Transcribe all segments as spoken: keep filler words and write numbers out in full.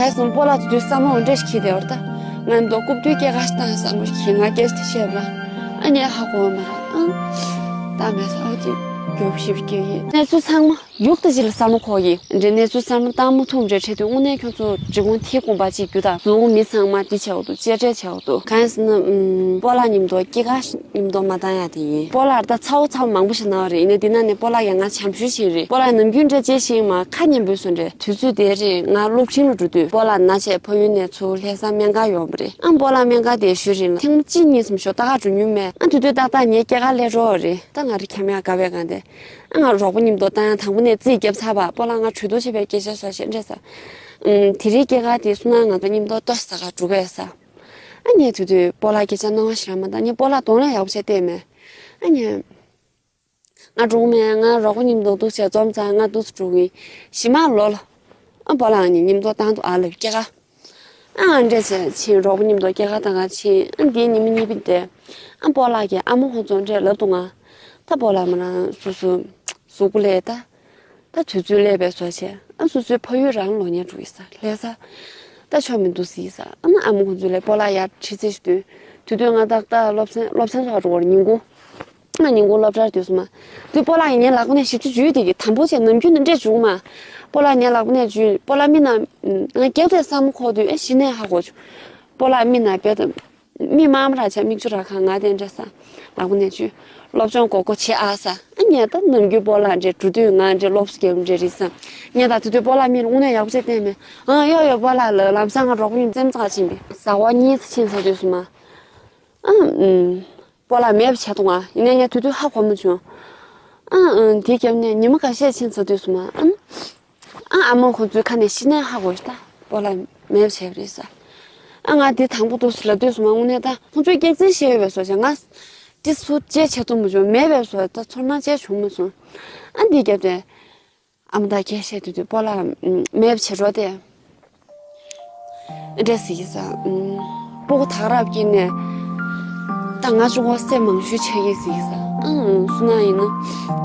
ག་སོང་སྤོ་ལགས་དེ་དུས་བསམ་བློ་འདྲ་ཞིག་འཁྱེར་བསྡད་ཡོད་རེད་ད། ང་མདོ་རྐུབ་སྟོད་སྐྱེས་སྐར་ཞིག་བཏང་བསམ་བློ་ཞིག་ང་སྐད་ཆ་དེ་བཤད་པ། ཨ་ནི་ཧ་གོ་བ་མ་རེད་ཨང་། ད་མེད་ས་ཨོ་ཅིག་རྒྱོབ་ཞིབ་སྐྱོ་ཡི་གནས་ཚུལ་ཚང་མ་ཡུག་ཏུ་ཅིག་ལ་བསམ་བློ་འཁོར་གི་འདྲེ། གནས་ཚུལ་བསམ་བློ་བཏང་མ་ཐུབ་འདྲེ་འཕྲད་དུས་དངོས་གནས་ཁྱོད་ཚོ་འབྲི་གུང་ཐིག་དགོན་པ་ཅིག་རྒྱུ་དང་ཟུག་མི་ཚང་མ་འདི་བྱས་འོ་དུ་གཅེས་སྤྲས་བྱས་འོ་དུ་གང་ཡིན་ཟེར་ན། སྤོ་ལགས་མཉམ་དུ་སྐྱེས་སྐར་མཉམ་དུ་མ་བཏང་ཡ་དེ་ཡིན། སྤོ་ལགས་ད་ཚ་བོ་ཚ་བོ་མང་པོ་ཞིག་གནང་བ་རེད། ཡིན་ན་དེ་ནང་ནས་སྤོ་ལགས་ཀྱིས་ང་བྱམས་ཞུ་བྱས་རེད། སྤོ་ལགས་ནམ་རྒྱུན་འདྲ་ཅེས་ཤིག་མ་ཁ་མཉམ་པོས་སོང་འདྲེ། དུས་ཚོད་དེ་རེད་ང་སློབ་ཆེན་ལ་འགྲོ་དུས་སྤོ་ལགས་ན་ཆེ་ཕ་ཡུལ་ནས་ཚུར་ལྷ་ས་སྨན་ཁང་ཡོང་བ་རེད། ཨ་སྤོ་ལགས་སྨན་ཁང་དེ་ཞུ་རིང་ལ་ཐེངས་མ་གཅིག་གཉིས་ཙམ་ཞོག་ད་ག་འགྲོ་མྱོང་མེད། ཨ་དུས་དུས་ཏག་ཏག་ངའི་སྐྱེས་སྐར་སླེབས་འགྲོ་བ་རེད། ད་ང་རེ་འཁྱམ་ཡག་དགའ་བའི་སྒང་དེ། ཨ་ང་རོགས་པ་མཉམ་དུ་བཏང་ཡག་དང་པོ་ནས་རྩིས་བརྒྱབ་ཚར་བ། སྤོ་ལགས་ང་གྲོས་བསྡུར་བྱེད་པའི་སྐད་ཆ་བཟོ་ཞེས་འདྲེ་ས། ཨུམ། དེ་རིང་སྐྱེས་སྐར་དེ་སུ་ན་ང་ཚོ་མཉམ་དུ་ལྟོ་ཟ་ག་འགྲོ་གས་ས། ཨ་ངས་དུས་དུས་སྤོ་ལགས་སྐད་ཆ་སྣང་བ་ཞིག་རང་མ་འདང་། ངས་སྤོ་ལགས་གདོང་ལ་ཡག་པོ་བྱས་བལྟས་མེད། ཨ་ངས། ང་འགྲོ་གི་མེད། ང་རོགས་པ་མཉམ་དུ་འདུག་བྱས་འཛོམས་ཚར། ང་འདུག་སེ་འགྲོ་གི་ཡིན། གཞི་མ་ལོ་ལ། ཨ་སྤོ་ལགས་ནི་མཉམ་དུ་བཏང་འདུག་ཨ་ལབ་སྐྱེས་སྐར། ཨ་ང་འདྲེ་བྱས་ཕྱིན་རོགས་པ་མཉམ་དུ་སྐྱེས་སྐར་བཏང་ག་ཕྱིན། ཨ་འདིའི་ཉི་མ་གཉིས་པ་དེ། ཨ་སྤོ་ལགས་ཀྱི་ཨ་མ་ཁོང་ཚོ་འདྲེ་ལབ་འདུག་ང་། ད་སྤོ་ལགས་མ་རང་སོ་སོ་གཟུགས་པོ་ལས་ད། ད་དུས་ཚོད་སླེབས་པའི་བཟོ་བྱས། ཨ་སོ་སོའི་ཕ་ཡུལ་རང་ལོག་ཉལ་འགྲོ་གི་ས་ལྷ་ས། ད་ཆོ་མི་འདུག་ཟེར་ས། ཨ་ན་ཨ་མ་ཁོང་ཚོ་ལས་སྤོ་ལགས་ཡར་ཁྲིད་རྩིས་ཞུ་དུས། དུས་དུས་ང་ཏག་ཏག་སློབ་ཚན་སློབ་ཚན་ཚོགས་འགྲོ་བར་ཉིན་གུང་། ང་ཉིན་གུང་སློབ་གྲྭར་དུས་སུ་མ། དུས་སྤོ་ལགས་ཡིན་ངའི་ལག་པ་ནས་ཞིབ་ཅིག་འཇུས་དེ་གི་དམ་པོ་བྱས་ནམ་རྒྱུན་དུ་འདྲེ་བྱུང་མ། སྤོ་ལགས་ངའི་ལག་པ་ནས་འཇུས་སྤོ་ལགས་མི་ན། ང་རྒྱབ་དེ་བསམ་ཁོག་དུས་ཨེ་གཞི་ནས་ཧ་གོ་བྱུང་། སྤོ་ལགས་མི་ན་བེ་དམ། མི་མང་ར་ཆ་མིག་ཆུ་ར་ཁ་ང་དེ་འདྲ་ས། ལག་པ་ནས་ཆུ། སློབ་སྦྱོང་གོ་གོ་བྱེད་ཨ་ས། ཨ་ངས་ད་ནམ་རྒྱུན་སྤོ་ལགས་འདྲེ་འགྲོ་དུས་ང་འདྲེ་སློབ་གསོ་རྒྱབ་འདྲེ་རེད་ས། ངས་ད་དེ་དུས་སྤོ་ལགས་མི་ལ་དངོས་གནས་ཡག་པོ་བྱས་བསྟན་མེད། ཨ་ཡོ་ཡོ་སྤོ་ལགས་ལ་ལམ་སང་ང་རོགས་པ་ཡིན་སེམས་ཚགས་ཕྱིན་པས། ཟ་བ་གཉིས་ཚེ་ཕྱིན་ཚར་དུས་སུ་མ། ཨ་ཨུམ། སྤོ་ལགས་མེད་པ་བྱས་ཐོང་ཨ། ཡིན་ནའི་ངས་དུས་དུས་ཧ་གོ་མ་བྱུང་། ཨ་ཨུམ་དེ་རྒྱབ་ནས་ཉི་མ་ཁ་ཤས་ཕྱིན་ཚར་དུས་སུ་མ་ཨ། ཨ་ཨ་མ་ཁོ་ཚོའི་ཁ་ནས་ཤི་ནས་ཧ་གོ་ཤི་ད། སྤོ་ལགས་མེད་པ་བྱས་པ་རེད་ས། ཨ་ང་འདི་དང་པོ་འདུག་སེ་ལབ་དུས་སུ་མ་དངོས་གནས་ད་ཁོང་ཚོས་སྐྱག་རྫུན་བཤད་ཡོད་པའི་བཟོ་བྱས་ང་། འདི་སུ་ཅེས་བྱེད་ཐུབ་མ་བྱུང་མེད་པའི་བཟོ་ད་ཚོར་སྣང་ཅེས་བྱུང་མ་སོང་། ཨ་འདི་རྒྱབ་དེ། ཨ་མ་ད་སྐད་བཤད་དུས་དུས་སྤོ་ལགས་མེད་པ་བྱེད་རོགས་དེ། འདྲ་ཟེར་གྱི་ས། སྤུ་གུ་དག་རབ་ཀྱིས་ནས། ད་ང་ཅུང་གོ་སེམས་མང་ཤོས་ཆགས་ཀྱི་ཟེར་གྱི་ས། ཨང་སུ་ན་ཡིན་ན།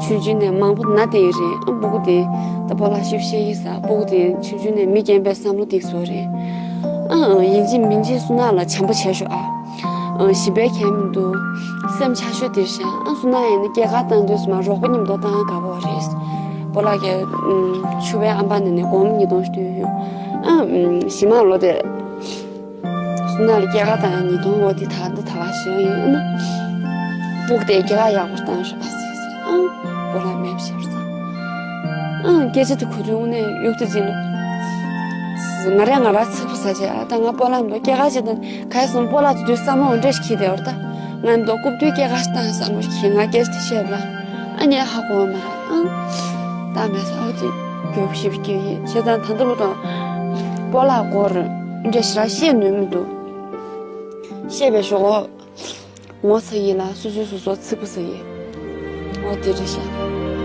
ཆུང་ཆུང་ནས་མང་པོ་ན་དེ་རེད་ཨང་སྤུ་གུ་དེ། ད་སྤོ་ལགས་ཤིབ་བཤད་ཀྱི་ས་སྤུ་གུ་དེ་ཆུང་ཆུང་ནས་མི་རྒན་པའི་བསམ་བློ་དེ་བཟོ་རེད། ཨང་ཡིན་གཅིག་མིན་གཅིག་སུ་ན་ལ་བྱམས་པོ་བྱས་ཤོག་ཨ། ཨང་ཞིམ་པའི་ཁྱད་མི་འདུག་སེམས་ཆགས་ཤོས་དེར་བཞག་ཨང་སུ་ན་ཡིན་ན་སྐྱེས་སྐར་བཏང་དུས་སུ་མ་རོགས་པ་མཉམ་དུ་བཏང་དགའ་པོ་རེད། སྤོ་ལགས་ཀྱིས་ཨང་ཕྱུ་པའི་ཨམ་ཕ་ནས་ནས་སྒོར་མོ་ཉིས་སྟོང་ཞིག་བཏོན་ཡོད། ཨང་ཞི་མ་ལོ་དེ། སུ་ན་ལ་སྐྱེས་སྐར་དང་ཉིས་སྟོང་འོ་དེ་ད་འདི་ད་བ་ཞིག་ཡིན་ཨ་ན། སྤུག་དེ་སྐྱེས་སྐར་ཡག་པོ་བཏང་ཤོག་ཨ་སི་སི་ཨང་། སྤོ་ལགས་མེད་པ་བྱས་པ་ས། ཨང་སྐད་ཆ་དེ་གོ་དུས་དངོས་གནས་གཡུག་དེ་ཅི་ལ། ང་རེ་ང་ར་ཚིག་པོ་ཟ་བྱས་ཨ་ད་ང་སྤོ་ལགས་མདོ་སྐྱེས་སྐར་བྱས་ད་ག་སོང་སྤོ་ལགས་དེ་དུས་བསམ་བློ་འདྲ་ཞིག་འཁྱེར་བསྡད་བར་ད། ང་མདོ་རྐུབ་དུས་སྐྱེས་སྐར་ཞིག་བཏང་བསམ་བློ་ཞིག་ང་སྐད་ཆ་དེ་བཤད་པ། ཨ་ནི་ཧ་གོ་མ་རེད་ཨང་། ད་མེད་ས་ཨོ་ཅིག་རྒྱོབ་ཞིབ་སྐྱོ་ཡིན་བྱས་ཙང་ད་ལྟ་བུ་དང་། སྤོ་ལགས་སྐོར་འདྲ་ཞིག་ར་བཤད་ནུས་མི་འདུག་བཤད་པའི་ཞོག་ངོ་ཚ་ཡིན་ལ་སོ་སོའི་སོ་སོ་ཚིག་པ་ཟ་ཡིན། འོ་དེ་རེད་ཤག